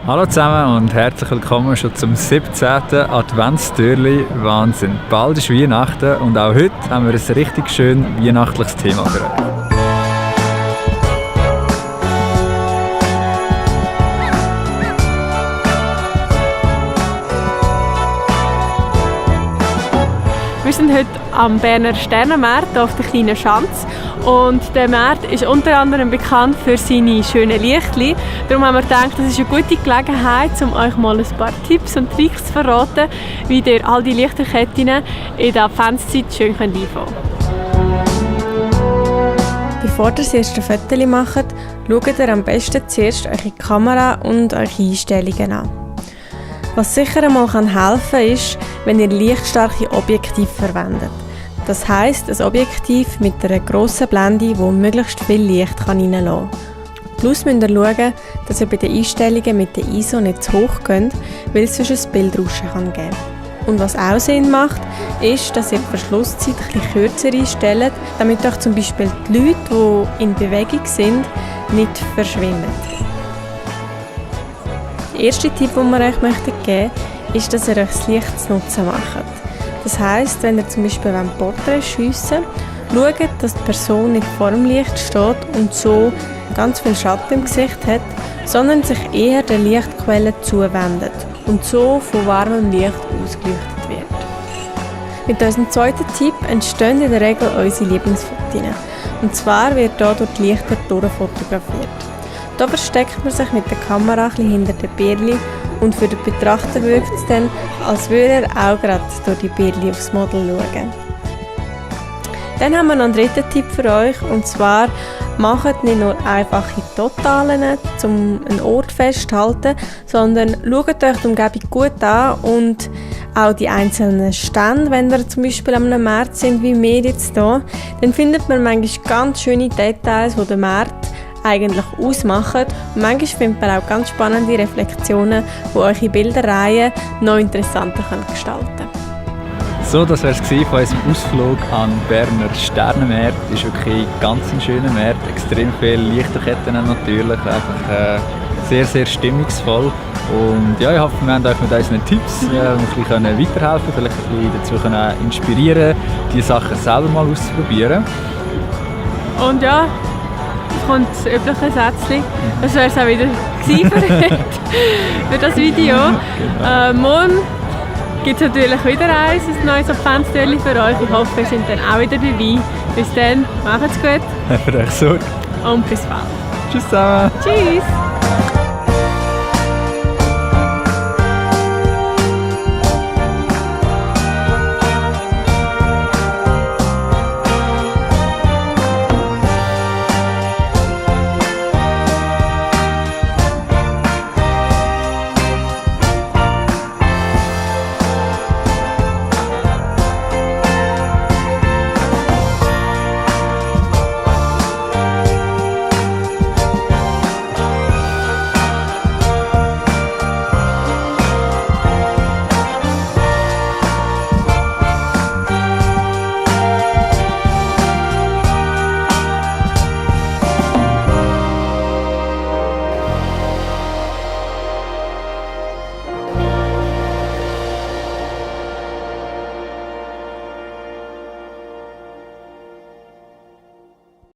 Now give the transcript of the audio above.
Hallo zusammen und herzlich willkommen schon zum 17. Adventstürli. Wahnsinn, bald ist Weihnachten und auch heute haben wir ein richtig schön weihnachtliches Thema für euch. Wir sind heute am Berner Sternenmarkt auf der kleinen Schanze und der Markt ist unter anderem bekannt für seine schönen Lichtli. Darum haben wir gedacht, das ist eine gute Gelegenheit, um euch mal ein paar Tipps und Tricks zu verraten, wie ihr all die Lichterketten in der Adventszeit schön einfangen könnt. Bevor ihr das erste Foto macht, schaut ihr am besten zuerst eure Kamera und eure Einstellungen an. Was sicher einmal helfen kann, ist, wenn ihr lichtstarke Objektive verwendet. Das heisst, ein Objektiv mit einer grossen Blende, wo möglichst viel Licht reinlassen kann. Plus müsst ihr schauen, dass ihr bei den Einstellungen mit der ISO nicht zu hoch geht, weil es sonst ein Bildrauschen geben kann. Und was auch Sinn macht, ist, dass ihr die Verschlusszeit etwas kürzer einstellt, damit euch zum Beispiel die Leute, die in Bewegung sind, nicht verschwimmen. Der erste Tipp, den wir euch geben möchten, ist, dass ihr euch das Licht zu nutzen macht. Das heisst, wenn ihr zum Beispiel ein Porträt schiessen wollt, schaut, dass die Person nicht vor dem Licht steht und so ganz viel Schatten im Gesicht hat, sondern sich eher der Lichtquelle zuwendet und so von warmem Licht ausgeleuchtet wird. Mit unserem zweiten Tipp entstehen in der Regel unsere Lieblingsfotos. Und zwar wird hier durch die Lichter durchfotografiert. Hier versteckt man sich mit der Kamera hinter den Birli und für den Betrachter wirkt es dann, als würde er auch gerade durch die Birli aufs Model schauen. Dann haben wir noch einen dritten Tipp für euch, und zwar macht nicht nur einfache Totalen, um einen Ort festzuhalten, sondern schaut euch die Umgebung gut an und auch die einzelnen Stände, wenn wir zum Beispiel an einem Markt sind, wie wir jetzt hier, dann findet man manchmal ganz schöne Details, die den Markt eigentlich ausmachen. Und manchmal findet man auch ganz spannende Reflexionen, die eure Bilderreihe noch interessanter gestalten können. So, das war es von unserem Ausflug an Berner Sternenmarkt. Es ist wirklich ganz ein schöner Markt, extrem viele Lichterketten natürlich, einfach sehr, sehr stimmungsvoll. Und ja, ich hoffe, wir haben euch mit unseren Tipps ein bisschen weiterhelfen, vielleicht ein bisschen dazu inspirieren, diese Sachen selber mal auszuprobieren. Und ja, jetzt kommt das übliche Sätzchen. Das wäre es auch wieder für das Video. Genau. Morgen gibt es natürlich wieder ein neues Adventstürli für euch. Ich hoffe, ihr seid dann auch wieder dabei. Bis dann, macht's gut. Für euch Sorge. Und bis bald. Tschüss zusammen. Tschüss.